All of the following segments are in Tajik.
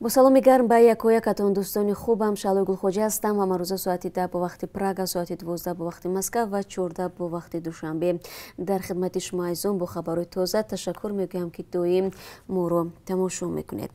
Бо саломи гарм ба якоякатон, дӯстони хубам. Шаълои Гулхоҷа ҳастам ва марӯза соати 10 бо вақти Прага, соати 12 бо вақти Москва ва 14 бо вақти Душанбе дар хидмати шумо азизон бо хабарҳои тоза. Ташаккур мегӯям, ки доим моро тамошо мекунед.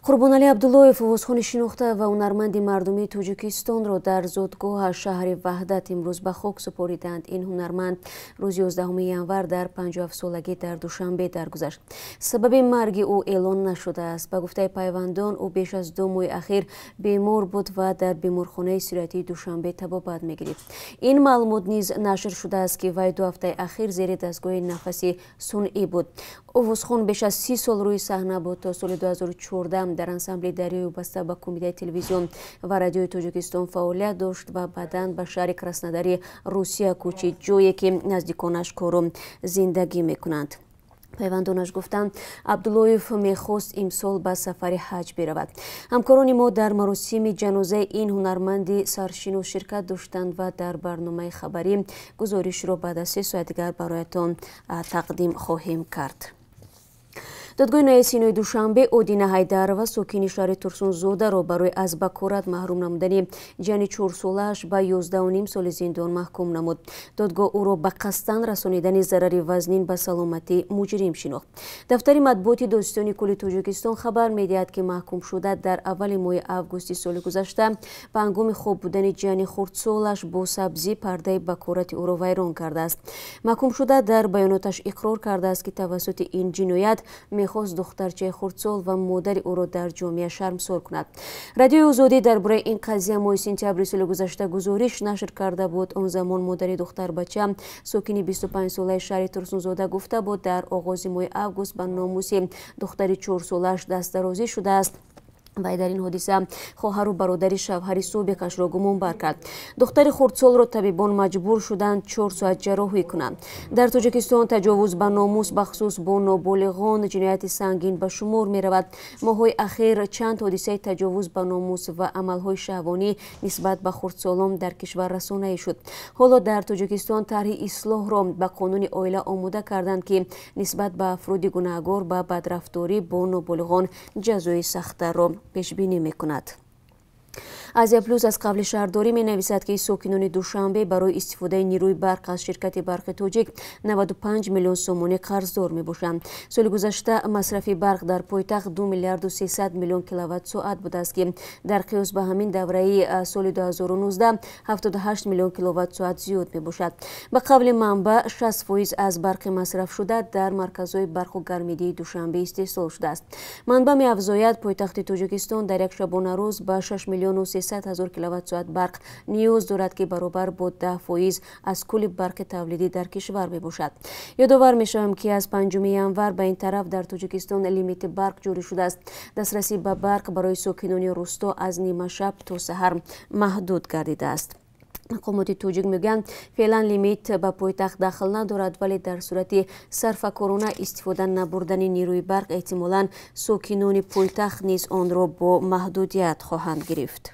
Қурбоналӣ Абдуллоев, овозхони шинохта ва ҳунарманди мардумии Тоҷикистонро дар зодгоҳаш, шаҳри Ваҳдат, имрӯз ба хок супориданд. Ин ҳунарманд рӯзи 11 январ дар 57-солагӣ дар Душанбе даргузашт. Сабаби марги ӯ эълон нашудааст. Ба гуфтаи пайвандон, ӯ беш аз 2 моҳи ахир бемор буд ва дар беморхонаи сироятии Душанбе табобат мегирифт. Ин маълумот низ нашр шудааст, ки вай 2 ҳафтаи ахир зери дастгоҳи нафаси сунъӣ буд. Овозхон беш аз 30 сол рӯи саҳна буд. То соли 2014 дар ансамбли Дарёи вобаста ба Кумитаи телевизион ва радиои Тоҷикистон фаъолият дошт ва баъдан ба шаҳри Краснодари Русия кӯчид, ҷое ки наздиконаш кору зиндагӣ мекунанд. Пайвандонаш гуфтанд, Абдуллоев мехост имсол ба сафари ҳаҷ биравад. Ҳамкорони мо дар маросими ҷанозаи ин ҳунарманди саршинос ширкат доштанд ва дар барномаи хабарӣ гузоришро баъд аз 3 соат дигар бароятон тақдим хоҳем кард. Додгоҳи ноҳияи Синои Душанбе Одина Ҳайдарова, сокини шаҳри Турсунзодаро, барои аз бакорат маҳрум намудани ҷани 4-солааш ба 11,5 соли зиндон маҳкум намуд. Додгоҳ ӯро ба қасдан расонидани зарари вазнин ба саломатӣ муҷрим шинохт. Дафтари матбуоти Додситони кулли Тоҷикистон хабар медиҳад, ки маҳкумшуда дар аввали моҳи августи соли гузашта ба ҳангоми хоб будани ҷани хурдсолаш бо сабзӣ пардаи бакорати ӯро вайрон кардааст. Маҳкумшуда дар баёноташ иқрор кардааст, ки тавассути ин ҷиноят мехост духтарчаи хурдсол ва модари ӯро дар ҷомеа шармсор кунад. Радиои Озодӣ дар бораи ин қазия моҳи сентябри соли гузашта гузориш нашр карда буд. Он замон модари духтарбача, сокини 25-солаи шаҳри Турсунзода, гуфта буд, дар оғози моҳи август ба номуси духтари 4-солааш дастдарозӣ шудааст. Вай дар ин ҳодиса хоҳару бародари шавҳари собиқашро гумонбар кард. Духтари хурдсолро табибон маҷбур шуданд 4 соат ҷарроҳӣ кунанд. Дар Тоҷикистон таҷовуз ба номус, бахусус бо ноболиғон, ҷинояти сангин ба шумор меравад. Моҳҳои ахир чанд ҳодисаи таҷовуз ба номус ва амалҳои шаҳвонӣ нисбат ба хурдсолон дар кишвар расонаӣ шуд. Ҳоло дар Тоҷикистон тарҳи ислоҳро ба қонуни оила омода карданд, ки нисбат ба афроди гунаҳгор ба бадрафторӣ бо ноболиғон ҷазои сахттарро пешбинӣ мекунад. Азия Плюс аз қавли шаҳрдорӣ менависад, ки сокинони Душанбе барои истифодаи нерӯи барқ аз ширкати Барқи Тоҷик 95 миллион сомонӣ қарздор мебошанд. Соли гузашта масрафи барқ дар пойтахт 2 миллиарду 300 миллион киловатт-соат будааст, ки дар қиёс ба ҳамин давраи соли 2019 78 миллион киловатт-соат зиёд мебошад. Ба қавли манбаъ, 60% аз барқи масрафшуда дар марказҳои барқу гармидиҳии Душанбе истеҳсол шудааст. Манбаъ меафзояд, пойтахти Тоҷикистон дар як шабонарӯз ба 6 миллиону 300 ҳазор киловатт-соат барқ ниёз дорад, ки баробар бо 10% аз кулли барқи тавлидӣ дар кишвар мебошад. Ёдовар мешавам, ки аз 5 январ ба ин тараф дар Тоҷикистон лимити барқ ҷорӣ шудааст. Дастрасӣ ба барқ барои сокинони рӯсто аз нимашаб то саҳар маҳдуд гардидааст. Мақомоти тоҷик мегӯянд, феълан лимит ба пойтахт дахл надорад, вале дар сурати сарфакорона истифода набурдани нерӯи барқ эҳтимолан сокинони пойтахт низ онро бо маҳдудият хоҳанд гирифт.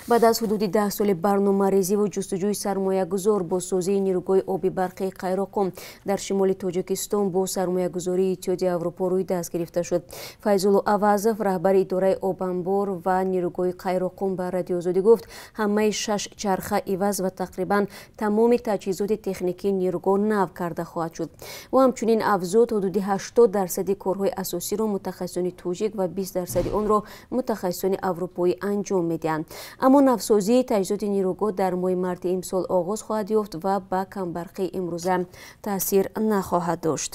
Баъд аз ҳудуди 10 соли барномарезиву ҷустуҷӯи сармоягузор бо созии нерӯгоҳи оби барқии Қайроқум дар шимоли Тоҷикистон бо сармоягузории Иттиҳоди Аврупо рӯи даст гирифта шуд. Файзулло Авазов, раҳбари идораи обанбор ва нерӯгоҳи Қайроқум, ба Радиои Озодӣ гуфт, ҳамаи 6 чарха иваз ва тақрибан тамоми таҷҳизоти техникии нерӯгоҳ нав карда хоҳад шуд. Ӯ ҳамчунин афзуд, ҳудуди 80% корҳои асосиро мутахассисони тоҷик ва 20% онро мутахассисони аврупоӣ анҷом медиҳанд. Аммо навсозии таҷҳизоти нерӯгоҳ дар моҳи марти имсол оғоз хоҳад ёфт ва ба камбарқии имрӯза таъсир нахоҳад дошт.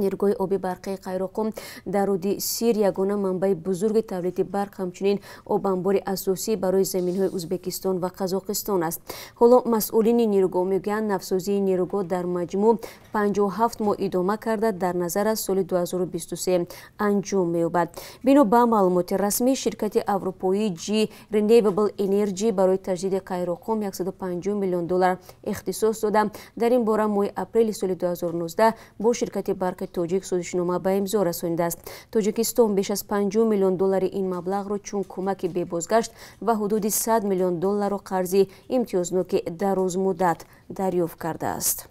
Нерӯгоҳи оби барқии Қайроқум дар руди Сир ягона манбаи бузурги тавлиди барқ, ҳамчунин обанбори асосӣ барои заминҳои Ӯзбекистон ва Қазоқистон аст. Ҳоло масъулини нерӯгоҳ мегӯянд, навсозии нерӯгоҳ дар маҷмӯъ 57 моҳ идома карда, дар назар аз соли 2023 анҷом меёбад. Бино ба маълумоти расмӣ, ширкати аврупоии G Renewable Energy барои таҷдиди Қайроқум 150 миллион доллар ихтисос дода. Дар ин бора моҳи апрели соли 2019 бо ширкати Барқи Тоҷик созишнома ба имзо расонидааст. Тоҷикистон беш аз 50 миллион доллари ин маблағро чун кӯмаки бебозгашт ва ҳудуди 100 миллион долларро қарзи имтиёзноки дарозмуддат дарёфт кардааст.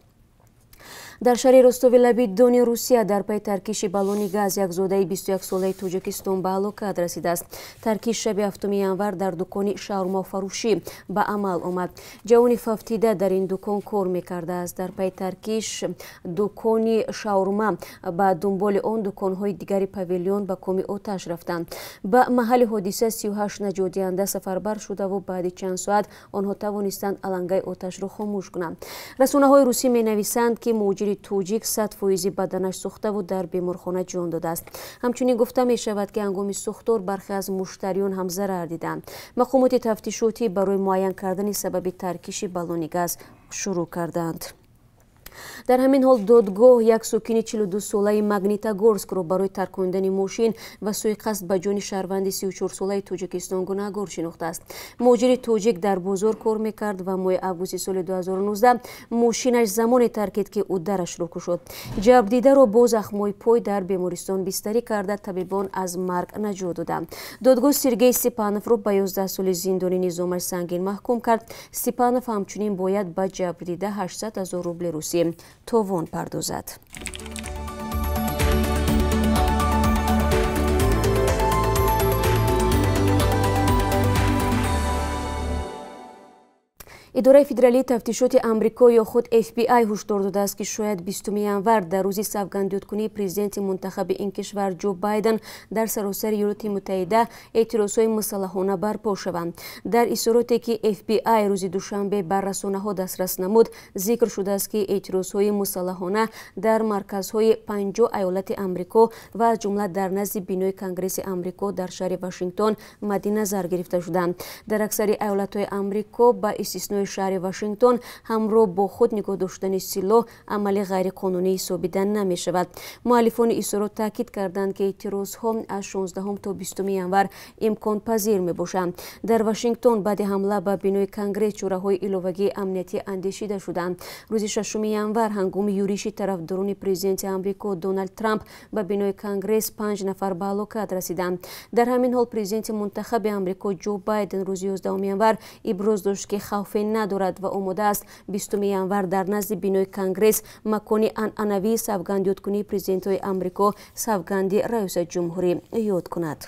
Дар шаҳри Ростови лаби Дони Русия дар пайи таркиши баллони газ як зодаи 21-солаи Тоҷикистон ба ҳалокат расидааст. Таркиш шаби 7 январ дар дукони шаурмафурӯшӣ ба амал омад. Ҷавони фавтида дар ин дукон кор мекардааст. Дар пайи таркиш дукони шаурма ба дунболи он дуконҳои дигари павилион ба коми оташ рафтанд. Ба маҳалли ҳодиса 38 наҷотдиҳанда сафарбар шудаву баъди чанд соат онҳо тавонистанд алангаи оташро хомӯш кунанд. Расонаҳои русӣ менависанд, ки муҳоҷири тоҷик 100% баданаш сӯхтаву дар беморхона ҷон додааст. Ҳамчунин гуфта мешавад, ки ҳангоми сӯхтор бархе аз муштариён ҳам зарар диданд. Мақомоти тафтишотӣ барои муайян кардани сабаби таркиши баллони газ шурӯъ карданд. Дар ҳамин ҳол додгоҳ як сокини 42-солаи Магнитогорскро барои таркондани мошин ва суиқасд ба ҷони шаҳрванди 34-солаи Тоҷикистон гунаҳгор шинохтааст. Муҳоҷири тоҷик дар бозор кор мекард ва моҳи августи соли 2019 мошинаш замоне таркид, ки ӯ дарашро кушод. Ҷабрдидаро бо захмҳои пой дар бемористон бистарӣ карда, табибон аз марг наҷот доданд. Додгоҳ Сергей Степановро ба 11 соли зиндони низомаш сангин маҳкум кард. Степанов ҳамчунин бояд ба ҷабрдида 800 000 рубли русӣ товон пардозад. Идораи федералии тафтишоти Амрико ё худ FBI ҳушдор додааст, ки шояд 20 январ дар рӯзи савгандёдкунии президенти мунтахаби ин кишвар Ҷо Байден дар саросари Иёлоти Муттаҳида эътирозҳои мусаллаҳона барпо шаванд. Дар изҳороте, ки FBI рӯзи душанбе бар расонаҳо дастрас намуд, зикр шудааст, ки эътирозҳои мусаллаҳона дар марказҳои 50 аёлати Амрико ва аз ҷумла дар назди бинои Конгресси Амрико дар шаҳри Вашингтон мадди назар гирифта шуданд. Дар аксари аёлатҳои Амрико ба истиснои шаҳри Вашингтон ҳамроҳ бо худ нигоҳ доштани силоҳ амали ғайриқонунӣ ҳисобида намешавад. Муаллифони изҳорот таъкид карданд, ки эътирозҳо аз 16 то 20 январ имконпазир мебошанд. Дар Вашингтон баъди ҳамла ба бинои Конгресс чораҳои иловагии амниятӣ андешида шуданд. Рӯзи 6 январ ҳангоми юриши тарафдорони президенти Амрико Доналд Трамп ба бинои Конгресс 5 нафар ба ҳалокат расиданд. Дар ҳамин ҳол президенти мунтахаби Амрико Ҷо Байден рӯзи 11 январ иброз дошт, ки хавфе надорад ва омода аст 20 январ дар назди бинои Конгресс макони анъанавии савгандёдкунии президентҳои Амрико савганди раёсати ҷумҳурӣ ёд кунад.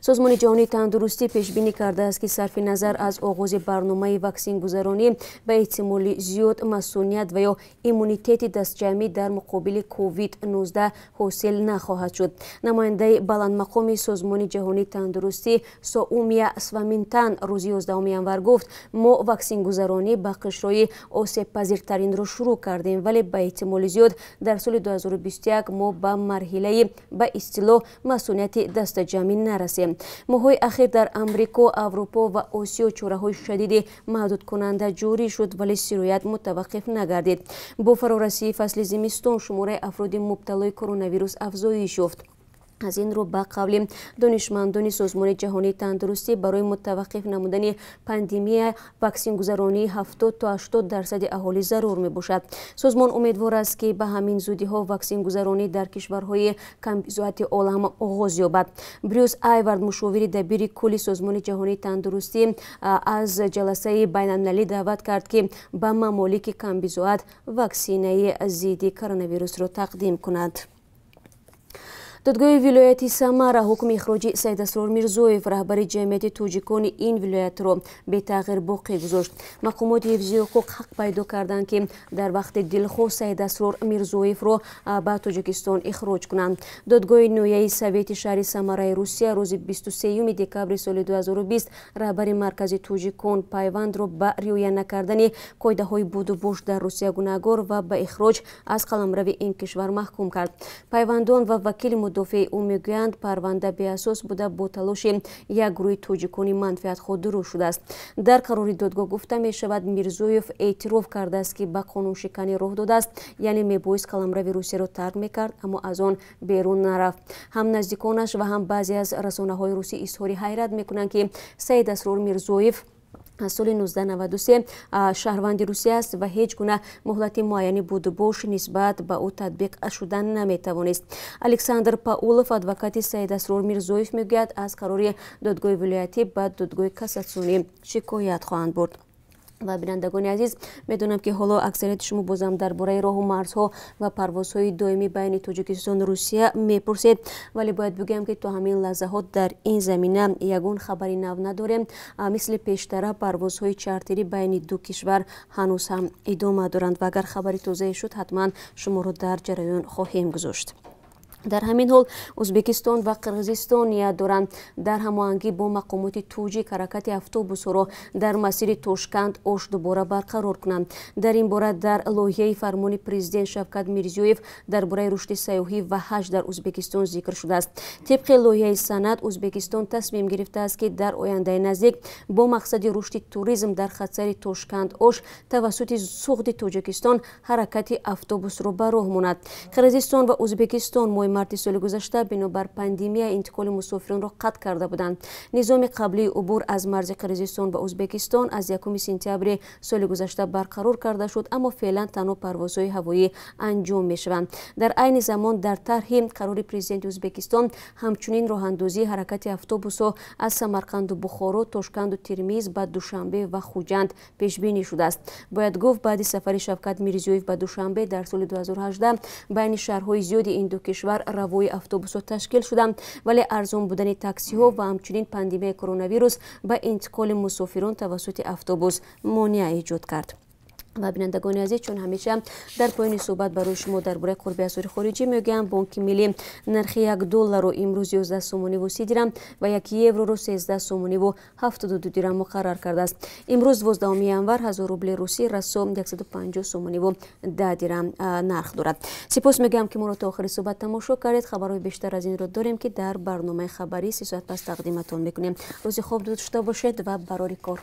Созмони ҷаҳонии тандурустӣ пешбинӣ кардааст, ки сарфи назар аз оғози барномаи ваксингузаронӣ ба эҳтимоли зиёд масуният ва ё иммунитети дастҷамъӣ дар муқобили COVID-19 ҳосил нахоҳад шуд. Намояндаи баландмақоми Созмони ҷаҳонии тандурустӣ Соумия Сваминтан рӯзи 11 январ гуфт: мо ваксингузаронӣ ба қишрҳои осебпазиртаринро шурӯъ кардем, вале ба эҳтимоли зиёд дар соли 2021 мо ба марҳилаи ба истилоҳ масунияти дастаҷамъӣ нарасем. Моҳҳои ахир дар Амрико, Аврупо ва Осиё чораҳои шадиди маҳдудкунанда ҷорӣ шуд, вале сироят мутаваққиф нагардид. Бо фарорасии фасли зимистон шумораи афроди мубталои коронавирус афзоиш ёфт. Аз ин рӯ ба қавли донишмандони Созмони ҷаҳонии тандурустӣ барои мутаваққиф намудани пандемия ваксингузаронии 70 то 80% аҳолӣ зарур мебошад. Созмон умедвор аст, ки ба ҳамин зудиҳо ваксингузаронӣ дар кишварҳои камбизоати олам оғоз ёбад. Брюс Айвард, мушовири дабири кулли Созмони ҷаҳонии тандурустӣ, аз ҷаласаи байналмилалӣ даъват кард, ки ба мамолики камбизоат ваксинаи зидди коронавирусро тақдим кунад. Додгоҳи вилояти Самара ҳукми ихроҷи Саидасрор Мирзоев, раҳбари ҷамъияти тоҷикони ин вилоятро бетағйир боқӣ гузошт. Мақомоти ҳифзи ҳуқуқ ҳақ пайдо карданд, ки дар вақти дилхоҳ Саидасрор Мирзоевро ба Тоҷикистон ихроҷ кунанд. Додгоҳи ноҳияи Совети шаҳри Самараи Русия рӯзи 23 декабри соли 2020 раҳбари маркази тоҷикон пайвандро ба риоя накардани қоидаҳои будубош дар Русия гунаҳгор ва ба ихроҷ аз қаламрави ин кишвар маҳкум кард. Пайвандон ва вакили мудофеи ӯ мегӯянд, парванда беасос буда бо талоши як гурӯҳи тоҷикони манфиатхоҳ дуруст шудааст. Дар қарори додгоҳ гуфта мешавад, Мирзоев эътироф кардааст, ки ба қонуншиканӣ роҳ додааст, яъне мебоист қаламрави Русияро тарк мекард, аммо аз он берун нарафт. Ҳам наздиконаш ва ҳам баъзе аз расонаҳои русӣ изҳори ҳайрат мекунанд, ки Саидасрор Мирзоев аз соли 1993 шаҳрванди Русия аст ва ҳеҷ гуна муҳлати муайяни будубош нисбат ба ӯ татбиқ шуда наметавонист. Александр Паулов, адвокати Саидасрор Мирзоев, мегӯяд, аз қарори додгоҳи вилоятӣ ба додгоҳи кассатсионӣ шикоят хоҳанд бурд. Ва бинандагони азиз, медонам, ки ҳоло аксарияти шумо бозам дар бораи роҳу марзҳо ва парвозҳои доимӣ байни Тоҷикистону Русия мепурсед, вале бояд бигӯям, ки то ҳамин лаҳзаҳо дар ин замина ягон хабари нав надорем. Мисли пештара парвозҳои чартерӣ байни ду кишвар ҳанӯз ҳам идома доранд ва агар хабари тозае шуд, ҳатман шуморо дар ҷараён хоҳем гузошт. Дар ҳамин ҳол Ӯзбекистон ва Қирғизистон ният доранд дар ҳамоҳангӣ бо мақомоти тоҷик ҳаракати автобусҳоро дар масири Тошканд Ош дубора барқарор кунанд. Дар ин бора дар лоиҳаи фармони президент Шавкат Мирзиёев дар бораи рушди сайёҳӣ ва ҳаҷ дар Ӯзбекистон зикр шудааст. Тибқи лоиҳаи санад, Ӯзбекистон тасмим гирифтааст, ки дар ояндаи наздик бо мақсади рушди туризм дар хатсайри Тошканд Ош тавассути Суғди Тоҷикистон ҳаракати автобусро ба роҳ монад. Қирғизистон ва Ӯзбекистон моҳи марти соли гузашта бинобар пандемия интиқоли мусофиронро қатъ карда буданд. Низоми қаблии убур аз марзи Қирғизистон ба Ӯзбекистон аз 1 сентябри соли гузашта барқарор карда шуд, аммо феълан танҳо парвозҳои ҳавоӣ анҷом мешаванд. Дар айни замон дар тарҳи қарори президенти Ӯзбекистон ҳамчунин роҳандозии ҳаракати автобусҳо аз Самарқанду Бухоро, Тошканду Термиз ба Душанбе ва Хуҷанд пешбинӣ шудааст. Бояд гуфт, баъди сафари Шавкат Мирзиёев ба Душанбе дар соли 2018 байни шаҳрҳои зиёди ин ду кишвар равои автобусҳо ташкил шуданд, вале арзон будани таксиҳо ва ҳамчунин пандемияи коронавирус ба интиқоли мусофирон тавассути автобус монеа эҷод кард. Ва бинандагони азиз, чун ҳамеша дар поёни суҳбат барои шумо дар бораи қурби асъори хориҷӣ мегӯям, Бонки Миллӣ нархи 1 долларро имрӯз 11 сомониву 30 дирам ва 1 евроро 13 сомониву 72 дирам муқаррар кардааст. Имрӯз, 12 январ, 1000 рубли русӣ расо 150 сомониву 10 дирам нарх дорад. Сипос мегӯям, ки моро то охири суҳбат тамошо кардед. Хабарҳои бештар аз инро дорем, ки дар барномаи хабарӣ 3 соат пас тақдиматон мекунем. Рӯзи хуб дошта бошед ва барори кор.